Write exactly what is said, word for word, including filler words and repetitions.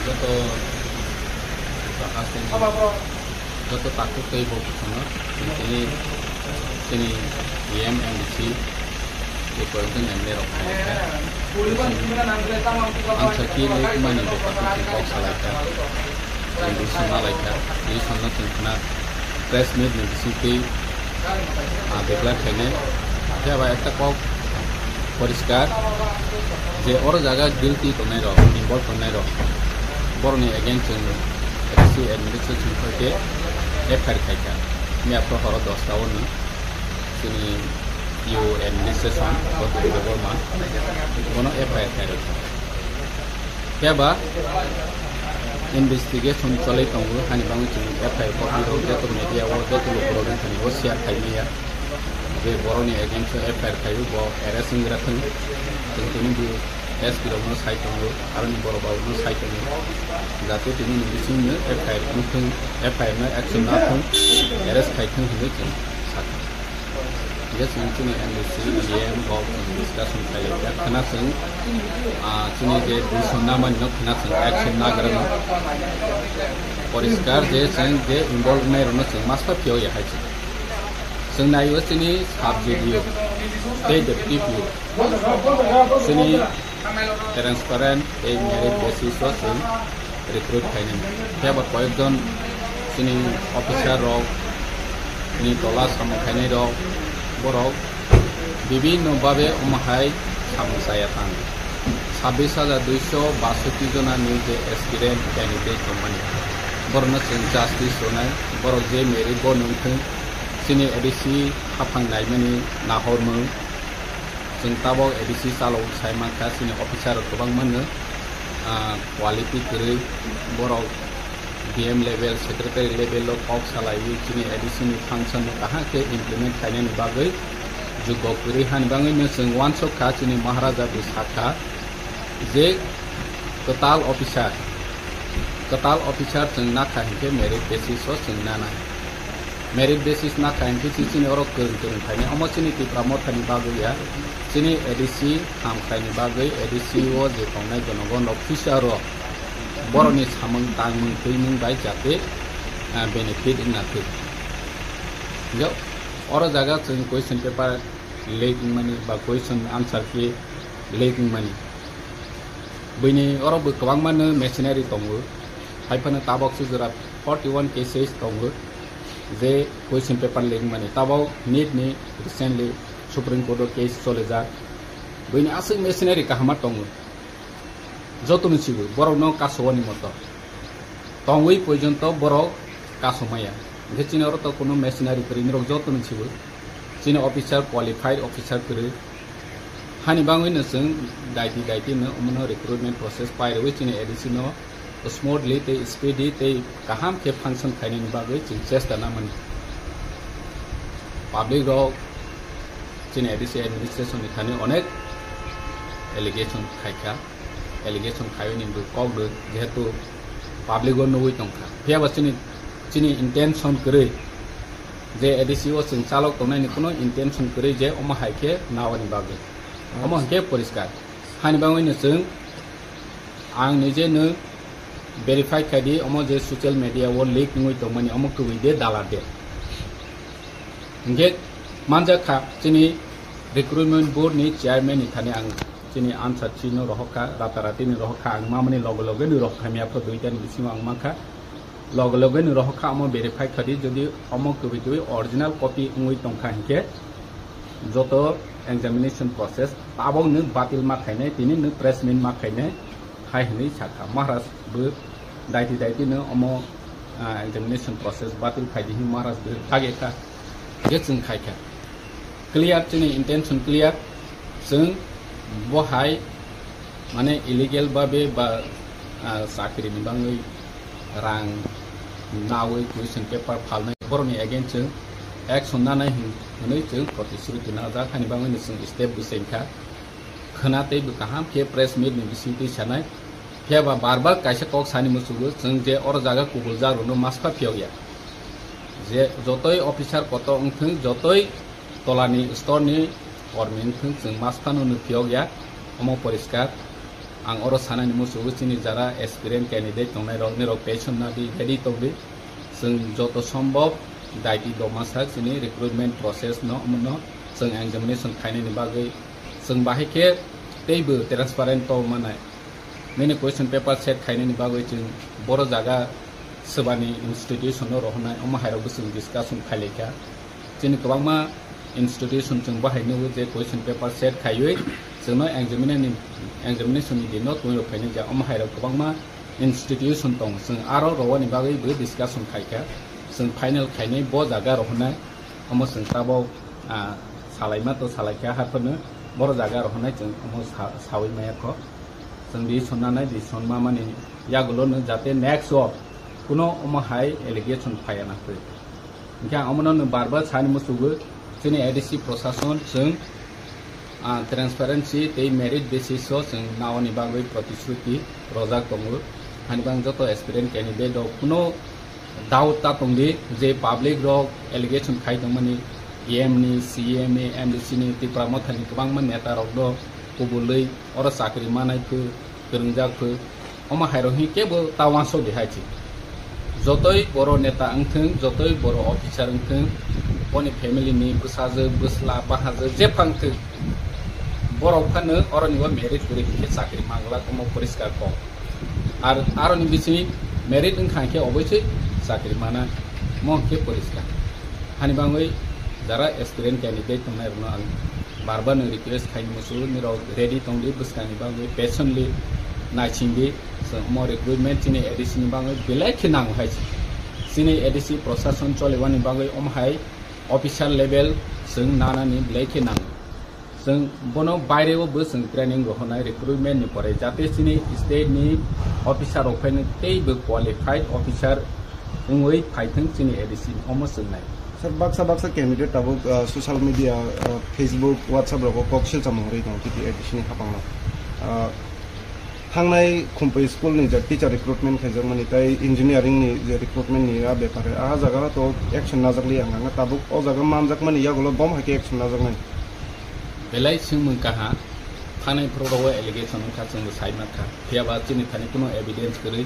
Joto joto takhuk tei bo bwskango tini chini E M M D C tei koyekjon M L A rok phai kha. Ang sakhi lek mani bo takhuk tei kok salai kha. Ang bwskango lai kha. Bwskango chwng khna press meet ni bisingtwi, ah, declare khainai. Phiya ba ekta kok poriskar je oro jaga guilty tongnai rok, involve tongnai rok, borokni against chwng A D C administration khaikhe F I R khaikha. Miyapro horo dosta o ni chini P O administration, Gautam Debbarma, bono F I R khairokha. Phiya ba investigation cholwi tongo, hani bagwi chwng F I R copy rok joto media o, joto lukurok wngthani o share khai maya. Je borokni against o F I R khaio, bo arrest wngwi rathwng. Chwng tini bo S P rokno sai tongo, aroni borok rokno sai tongo. Jate tini ni bisingno F I R wngthwng, F I R no action nathwng, arrest khaithwng hinwi chwng sakha. Hingke chwng chini M D C, E M rok chwng discussion khailai kha. Khwna chwng, ah, chini je decision namani no khwna chwng action nagra no. Poriskar je chwng je involve nai rokno chwng masta phiyok ya hai chwng. Chwng nai o chini sub J D O tei deputy P O. Chini transparent tei merit basis o chwng recruit khainai. Phiya ba koyekjon chini officer rok, chini tola samung khainai rok, borok bibinno babe omo hai samung chaya tang. Sabbish hajar duiso basoti jona ni je aspirant candidate tongmani, borokno chwng justice rwnai, borok je merit bo nung thung, chini A D C haphang naimani nahormung, chwng tabok A D C chalok sai mankha, chini officer rok kwbangma no, ah, quality kwrwi, borok D M level, secretary level o kok salaiwi chini A D C ni function no kaham khe implement khainani bagwi jukgo kwrwi hani bagwi no chwng uansuk kha, chini Maharaja bo sakha je kwtal officer, kwtal officer chwng nakha hinkhe merit basis o chwng nanai. Merit basis nakha hinkhe si chini oro kwrwng kwrwng khainai. Omo chini Tipra Mothani bagwi ya, chini A D C ham khaini bagwi, A D C o je tongnai jonogon rok future o borokni samung tangmung twimung bai jate, ah, benefit wngna thwi. Hingke oro jaga chwng question paper leak wngmani ba question answer key leak wngmani. Buini oro bo kwbangma no machinery tongo. Hai phano tabok se jora forty one cases tongo je question paper leak wngmani. Tabok NEET ni recently Supreme Court o case cholijak. Buini aswk machinery kahama tongo. Jotono sigo borokno kasowani moto. Tongwi porjonto borok kasomaya. Hingke chini oro to kuno machinery kwrwi, norok jotono sigo. Chini officer, qualified officer kwrwi. Hani bagwi no chwng daiti daiti no omono recruitment process pai rwui chini A D C no smoothly tei speedy tei kaham khe function khainani bagwi chwng chesta namani. Public rok chini A D C administration ni thani onek allegation khaikha. Allegation khaiwi ni bo kok rw, jehetu public o nugwi tongkha. Phiya ba chini, chini intention kwrwi je A D C o chwng chalok tongnai ni kuno intention kwrwi je omo hai khe nawani bagwi. Omo hinkhe poriskar. Hani bagwi no chwng ang nije no verify khai di, omo je social media o leak wngwi tongmani omo kwbwi de dalar de. Hingke manjak kha chini recruitment board ni chairman ni thani ang chini answer chino rohok kha, rata rati ni rohok kha, ang mamani loge loge ni rohok kha, miyapro duita ni bisingo ang mankha. Loge loge ni rohok kha, omo verify khadi, jodi omo kwbwi kwbwi original copy wngwi tongkha hinkhe joto examination process tabok no batil ma khainai, tini no press meet ma khainai hai hinwi sakha. Maharaj bo daiti daiti no omo, ah, examination process batil khaidi hin Maharaj bo thage kha. Hingke chwng khai kha clear, chini intention clear, chwng bo hai mane illegal babe ba, ah, chakri ni bangwi rang nawi question paper phalnai borokni against chwng action nanai hin-, hinwi chwng protishruti najak, hani bangwi no chwng step bo cheng kha. Khwna tei bo kaham khe press meet ni bisingtwi sanai. Phiya ba bar bar kaisa kok sani muchugo, chwng je oro jaga kubul jagrokno maskha phiyok ya. Je jotoi officer kotor wngthwng, jotoi tolani storni kormi wngthwng, chwng maskhano no phiyok ya, omo poriskar. Ang oro sanani muchungo chini jara aspirant candidate tongnai rok, nirok patient na di, ready tong di. Chwng joto sombhob daiti doma sak chini recruitment process no, omono chwng examination khainani bagwi chwng bahai khe teibo transparent tong manai. Nini question paper set khainani bagwi chwng boro jaga swbani institution no rohornai, omo hai rok bo chwng discussion khai lai kha. Chini kwbangma institution chwng bahai nugo je question paper set khaiwi chwngno examination ni, examination ni dino twi rok phainai ja, omo hai rok kwbangma institution tongo, chwng aro rowani bagwi bo discussion khai kha, chwng final khainai bo jaga rohornai, omo chwng tabok, ah, salaima to salai kha, haphano boro jaga rohornai chwng omo sa-, sawi maya kho. Chwng di sonna nai, di sonma mani yagulo no jate next o kuno omo hai allegation phaiya na khe. Hingkhe ang omono no bar bar sani musugo, chini A D C prosason chwng, ah, transparency tei merit basis o chwng naoni bagwi protishruti rojak tongo. Hani bang joto aspirant candidate rok kuno doubt ta tongdi je public rok allegation khai tongmani E M ni, C E M ni, M D C ni, Tipra Motha ni kwbangma neta rok no kubulwi oro chakri manai phu, kwrwngjak phu, omo hai rok hwn kebo ta uansuk di hai chi. Jotoi boro neta wngthwng, jotoi boro officer wngthwng, boni family ni bwsajwk, bwsla, bahajwk jephang thwng, borok phano oroni o merit kwrwi hwn khe chakri manglak, omo poriskar kok. Ar aroni bising merit wngkha hwn khe oboisoi chakri mana, mo hwn khe poriskar. Hani bangwi jara aspirant candidate tongnai rokno ang bar bar no request khai musu, nirok ready tongdi bwskangni bagwi, patiently naisingdi. Chwng omo recruitment chini A D C ni bagwi belai khe nango hai se. Chini A D C prosason cholibani bagwi omo hai official level chwng nanani belai khe nango. Chwng bono baireo bo chwng training rohornai recruitment ni pore, jate chini state ni officer rok phaino teibo qualified officer wngwi phaithwng chini A D C ni, omo chwngnai. Sir, baksa baksa candidate tabuk, uh, social media, uh, Facebook, WhatsApp rogo kok silchamo hwnwi tongo chini A D C ni hapangno. Uh, thangnai Khumpui school ni je teacher recruitment khaijakmani tei engineering ni je recruitment ni a bepare a jaga to action najakli ang ang tabuk o jaga manjakmani yagulo bom hai khe action najaknai. Belai swngmung kaha, thanai phuru rogo allegation wngkha, chwngbo sai mankha, phiyaba chini thani kuno evidence kwrwi.